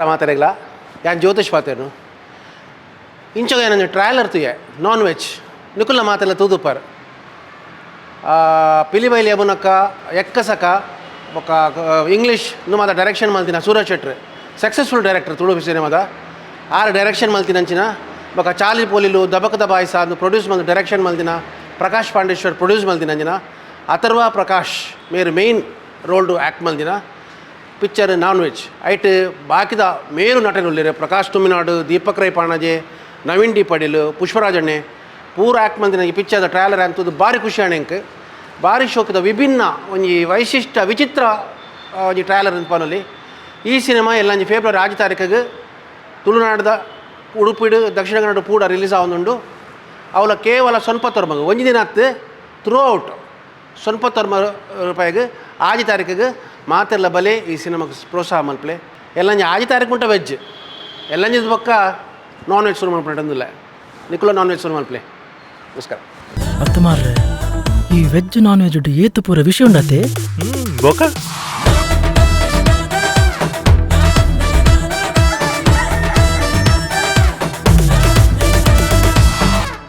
ಮಾತೆರೆಗ್ಲ ಯಾನ್ ಜ್ಯೋತಿಷ್ ಪಾತೆರ್ನು. ಇಂಚಗ ಏನಂಜಿ trailer ತೂಯೆ non veg. ನಿಕುಲ್ನ ಮಾತೆಲ್ಲ ತೂದುಪ್ಪರ್. ಪಿಲಿಬೈಲಿ ಯಮುನಕ್ಕ, ಎಕ್ಕಸಕ ಬೊಕ್ಕ ಇಂಗ್ಲೀಷ್ ಇಂದು ಮಾತ ಡೈರೆಕ್ಷನ್ ಮಲ್ತಿನ ಸೂರಜ್ ಶೆಟ್ರ್, ಸಕ್ಸಸ್ಫುಲ್ ಡೈರೆಕ್ಟರ್ ತುಳು ಸಿನಿಮಾದ. ಆರ್ ಡೈರೆಕ್ಷನ್ ಮಲ್ತಿನಂಚಿನ ಬೊಕ್ಕ ಚಾಲಿ ಪೋಲಿಲು, ದಬಕದ ಬಾಯ್ಸ ಅಂದು ಪ್ರೊಡ್ಯೂಸ್ ಮಲ್ತ್ ಡೈರೆಕ್ಷನ್ ಮಲ್ತಿನ ಪ್ರಕಾಶ್ ಪಾಂಡೇಶ್ವರ್ ಪ್ರೊಡ್ಯೂಸ್ ಮಲ್ತಿನಂಚಿನ, ಅಥರ್ವ ಪ್ರಕಾಶ್ ಮೇರ್ ಮೇನ್ ರೋಲ್ಡ್ ಆ್ಯಕ್ಟ್ ಮಲ್ದಿನ ಪಿಕ್ಚರ್ ನಾನ್ ವೆಜ್. ಐಟ್ ಬಾಕಿದ ಮೇರು ನಟರುಲ್ಲೆರ್. ಪ್ರಕಾಶ್ ತುಮಿನಾಡು, ದೀಪಕ್ ರೈ ಪಾಣಾಜೆ, ನವೀನ್ ಡಿ ಪಡೀಲ್, ಪುಷ್ಪರಾಜಣ್ಣೆ ಪೂರ ಆ್ಯಕ್ಟ್ ಮಲ್ದಿನ ಈ ಪಿಕ್ಚರ್ದ ಟ್ರೈಲರ್ ಅಂತದ್ದು ಭಾರಿ ಖುಷಿ ಆಂಡ್ ಎಂಕ್. ಭಾರಿ ಶೋಕದ ವಿಭಿನ್ನ ಒಂಜಿ ವೈಶಿಷ್ಟ್ಯ ವಿಚಿತ್ರ ಒಂಜಿ ಟ್ರೈಲರ್ ಅಂತ ಪನೊಲಿ. ಈ ಸಿನಿಮಾ ಎಲ್ಲಂಜಿ ಫೆಬ್ರವರಿ 6 ತಾರೀಕಿಗೆ ತುಳುನಾಡ್ದ ಉಡುಪಿಡು, ದಕ್ಷಿಣ ಕನ್ನಡ ಪೂರ ರಿಲೀಸ್ ಆವೊಂದುಂಡು. ಅವಲ ಕೇವಲ ಸ್ವಲ್ಪ ತೊರ್ಮಗ್ ಒಂಜಿ ದಿನ ಅತ್ತು, ಥ್ರೂ ಔಟ್ ಸ್ವಲ್ಪ ತೊರ್ಮ ರೂಪಾಯಿಗೆ. 6 ತಾರೀಕಿಗೆ ಮಾತೆಲ್ಲ ಬಲೆ, ಈ ಸಿನಿಮಾಗೆ ಪ್ರೋತ್ಸಾಹ ಮಲ್ಪಲೆ. ಎಲ್ಲಂಜಿ 6 ತಾರೀಕು ಮುಟ್ಟ ವೆಜ್, ಎಲ್ಲಂಜಿದ ಬೊಕ್ಕ ನಾನ್ ವೆಜ್ ಶುರು ಮಲ್ಪಂದಿಲ್ಲ. ನಿಕುಲ ನಾನ್ ವೆಜ್ ಶುರು ಮಲ್ಪಲೆ. ನಮಸ್ಕಾರ. ಅತ್ತ ಮಾರ್ರೆ, ಈ ವೆಜ್ ನಾನ್ ವೆಜ್ ಏತು ಪೂರ ವಿಷಯ ಉಂಡತೆ? ಬೊಕ.